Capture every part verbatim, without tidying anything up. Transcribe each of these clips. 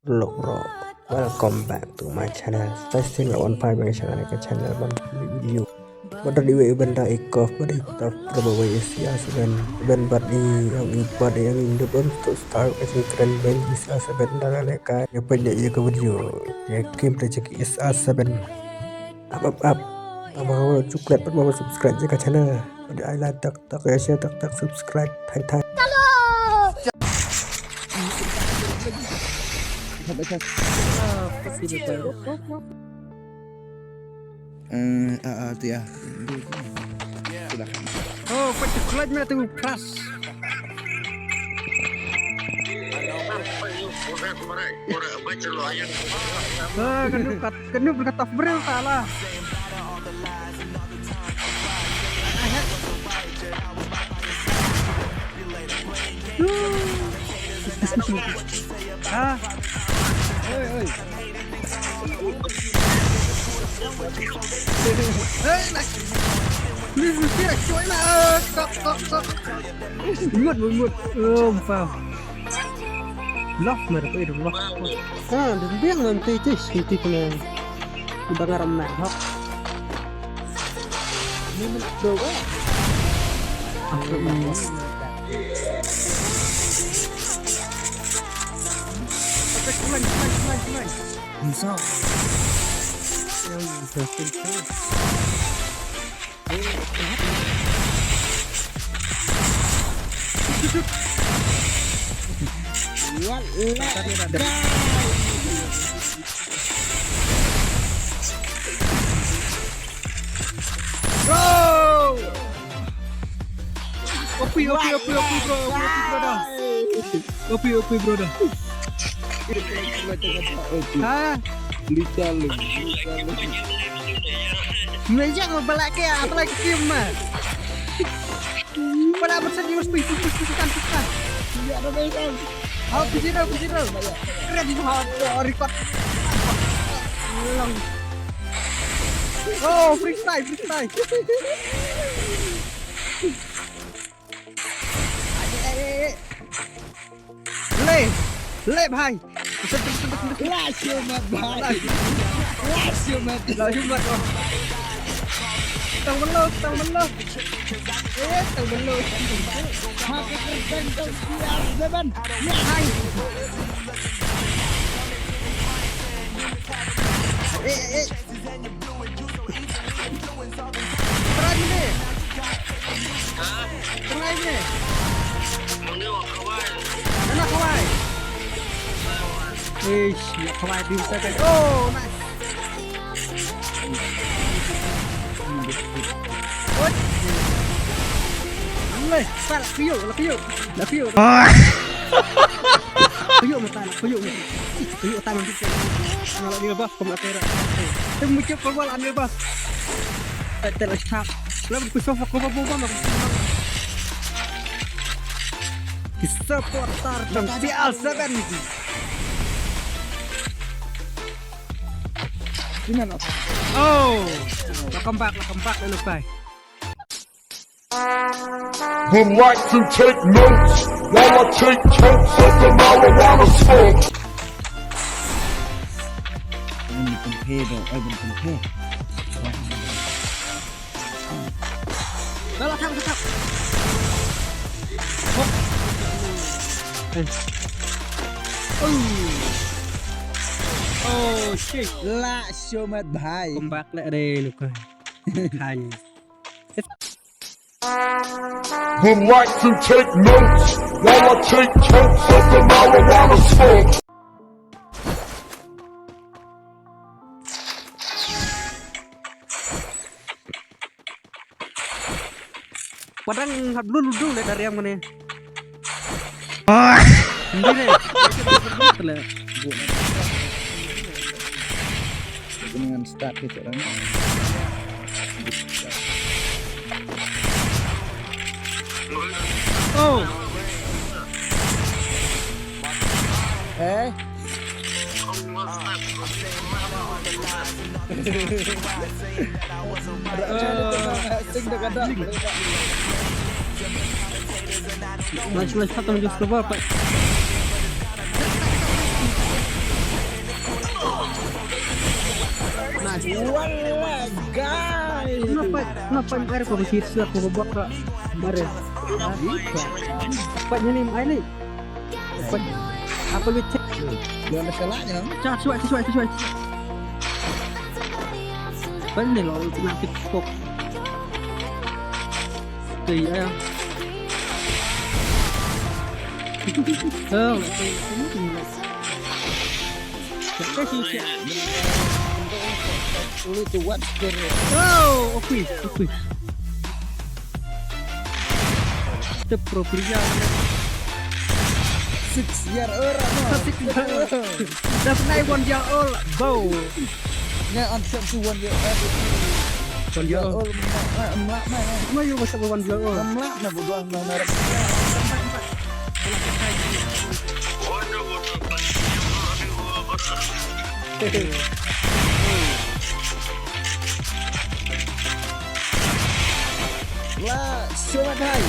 Hello bro, welcome back to my channel. First thing I want five my channel ka channel ban video. Bad da iwei i benda i kof bad i tough bro ba wei i C R seven. Ben bad i ang i bad i ang i ndu bam tu star ka jingkren ben i C R seven da la ka. Ya pynda ya ka video. Ya kim ta jeki i C R seven. Up up up. Tang ba ka chocolate bad ba subscribe ya ka channel. Bad ai like tak tak ya share tak tak subscribe. Thai thai. Eh, ah, ah, tu ya. Silakan. Oh, kau tu keluar mana tu plus. Ah, kau tu kat, kau tu berkat of bril tak lah. Ha? Oi, oi. Hey, nice. Please, please, please, show him. Ah, stop, stop, stop. Mut, mut, mut. Oh, wow. Love mer ko idu love. Ha, dun biang nanti tis, nanti kena. Udah ngaram nak hok. Ini nak coba. Aku ini. Oke, kembali, kembali, kembali, kembali. Bisa. Yang interesting tu. Bro! Opi, opi, opi, opi, bro. Opi, bro, dah. Opi, opi, bro, dah. Ha? Lita lu, lita lu. Mejak mau balak ke, apa lagi tim mah? Pada persen di mesti itu, itu kan kita. Iya, ada baik kan. Oh, pujiro, pujiro. Keren itu, oh, record. Ulang. Oh, freestyle, freestyle. Ayo, ayo, ayo. Le, le bhai. Last show mat bhai. Last show mat. Last show mat. Tang belo, tang belo. Eh, tang belo. Happy birthday to C R seven. Ya hai. Eh, eh. Try ni. Try ni. Mana kawai? Eish, ya kawai di sana. Oh, nice. What? Leh, sal, kuyu, la kuyu, la kuyu. Kuyu mata, la kuyu. Kuyu tangan kita. Ngalak dia bah. Kau nak terak. Dia muncul keluar ambil bas. Tetel attack. Lalu ku sofa kau bawa bom aku. Kita portar dan C R seven ni. Sini lo. Oh. Welcome back, welcome back, Leluk Bai. Would like to take notes while I take totes of the marijuana smoke. Ai, bun compare, bro. Ai, bun compare. Dah lah, tap, tap. Hop. Eh. Oh. Oh, shit. Lah, show mat bhai. Welcome back, le, re, Luka. Khan. Would like to take notes while I take totes of the marijuana smoke. Padang hap lu lu dulu le dari yang mana? Hindi re. Tele. Dengan start kita orang. Oh. Eh? Nice, nice, khatam just the ball, but Wala, guys. Kenapa, kenapa air kok begitu, aku bebak, Kak? Mari. Pak, ini air ni. Pak, apa lu cek? Dia ada salahnya. Cak, suai, suai, suai. Apa ni lo, kena fit kok. Okey, ya. Oh, okey. Lu tu what kere. Oh, okey, okey. Kita pro player. Six year old, no? Six year old. Dah pernah one year old, bau. Nga on set tu one year old. One year old. Old, mlak, mlak, mlak. Why you was one year old? Mlak na berdua, mlak na. La, selamat hai.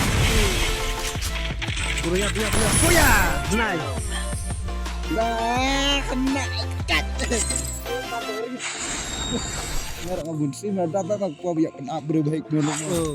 Buya, buya, buya. Buya! Nice. La, kena kat. Ngarap ngabun sih, mada tak tak kuat biar kena berbaik dulu. Oh.